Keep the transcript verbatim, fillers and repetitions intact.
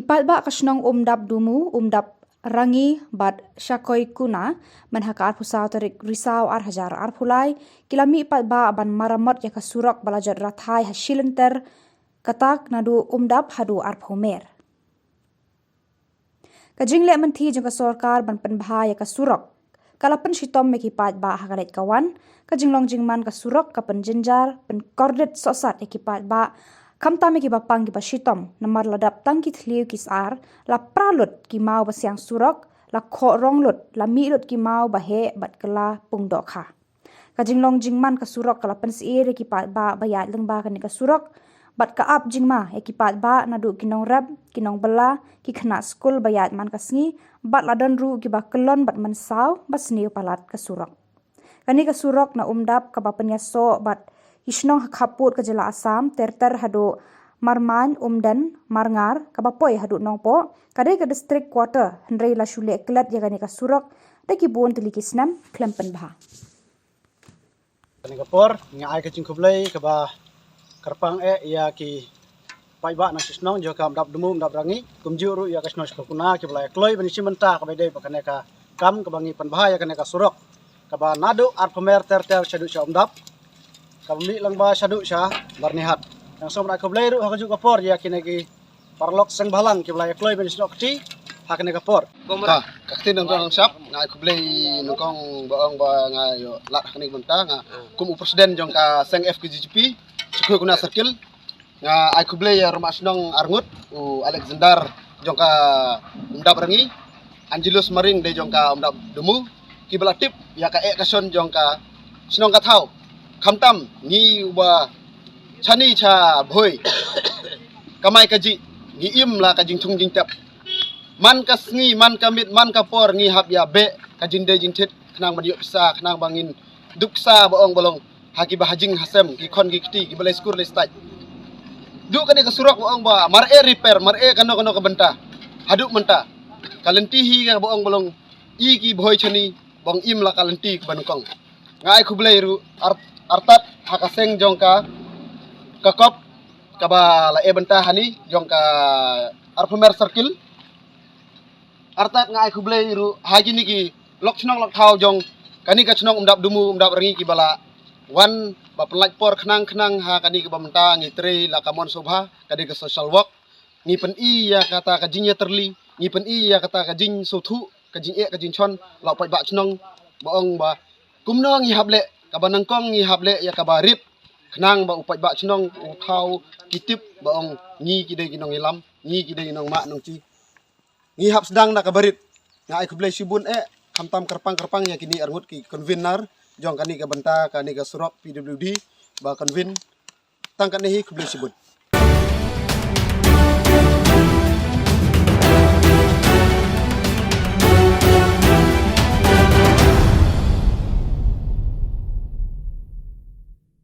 Paidbah ka shnong Umdap Dumu, Umdap Rangi bad Shakoikuna, mynha ka arphew saw tarik Risaw ar hajar arphew lai, ki la mih paidbah ban maramot ïa ka surok ba la jot rathai ha shi lynter, kata naduh Umdap haduh arphew mer. Ka jingleh mynthi jong ka sorkar ban pynbha ïa ka surok ka la pynshitom ïa ki paidbah ha ka leit ka wan. Ka jinglong jingman ka surok ka pynjynjar, pynkordit sohsat ïa ki paidbah, khamtam ïa kiba pang kiba shitom, namar la dap tang ki thliew ki sar, la pra lut ki maw ba siang surok, la khoh rong lut, la mih lut ki maw ba heh bad kylla pung dohkha. Ka jinglong jingman ka surok ka la pynsyier ïa ki paidbah ba ïaid lyngba kane ka surok, bad ka ap jingma ïa ki paidbah naduh ki nongrep, ki nongbylla, ki khynnah skul ba ïaid man ka sngi, bad la don ruh kiba kyllon bad mynsaw ba sniew palat ka surok. Kane ka surok na Umdap kaba pynïasoh bad ki shnong ha khappud ka jylla Assam, ter ter haduh Marmain, Umden, Marngar, kaba poi haduh Nongpoh, ka dei ka district quarter, hynrei la shu leh klet ïa kane ka surok da ki bun tylli ki snem khlem pynbha. Kane ka por nga ai ka jingkhublei kaba kyrpang eh ïa ki paidbah na ki shnong jong ka Umdap Dumu, Umdap Rangi, kumjuh ruh ïa ka shnong Shakoikuna kiba la ïa kloi ban ïashim bynta kaba dei ba kane ka kam kaba ngi pynbha ïa kane ka surok kaba naduh Arphew Mer ter ter shaduh sha Umdap, kaba mih lyngba shaduh sha Byrnihat. Nga sngewbha ban ai khublei ruh ha kajuh ka por ïa kine ki paralok seng bhalang kiba la ïa kloi ban ïasnoh kti ha kane ka por. Ka, ka ktien nyngkong shap, nga ai khublei nyngkong ba ong ba nga ïoh lad ha kane ka bynta, nga kum u president jong ka seng F K G G P, Shakoikuna Circle. Nga ai khublei ïa u rangbah shnong arngut, u Alexander jong ka Umdap Rangi, Angelus Maring dei jong ka Umdap Dumu, kiba la tip ïa ka eh ka shon jong ka shnong ka thaw. Khamtam ngi uba shani sha Bhoi, kamai kajih, ngi im la ka jingthung jingtep. Man ka sngi, man ka miet, man ka por ngi hap ïa beh ka jingdei jingthied khnang ban ïoh pisa, khnang ba ngin duh pisa ba ong ba long ha kiba ha jing ha sem, ki khon ki kti, kiba leit skul leit stait. Duh kane ka surok ba ong ba mar eh repair, mar eh kano kano ka bynta. Haduh mynta ka lynti hi kaba ong ba long i ki Bhoi shani ba ong im la ka lynti kaba nyngkong. Nga ai khublei ruh ar-, artat ha ka seng jong ka, ka kop kaba la eh bynta hani jong ka Arphew Mer Circle. Artat nga ai khublei ruh ha kine ki lok shnong lok thaw jong kane ka shnong Umdap Dumu, Umdap Rangi kiba la wan ba pynlait por khnang khnang ha kane kaba mynta ngi trei la ka mon sngewbha, ka dei ka social work. Ngi pyni ïa kata ka jingïatyrli, ngi pyni ïa kata ka jingsngewthuh, ka jingeh ka jingshon la u paidbah shnong ba ong ba kumno ngi hap leh, kaba nyngkong ngi hap leh ïa kaba rit, khnang ba u paidbah shnong u thaw ki tip ba ong ngi ki dei ki nongïalam, ngi ki dei ki nongmah nongshi. Ngi hap sdang na kaba rit. Nga ai khublei shibun eh, khamtam kyrpang kyrpang ïa kine arngut ki convener jong kane ka bynta kane ka surok P W D ba convene. Tang kane hi, khublei shibun.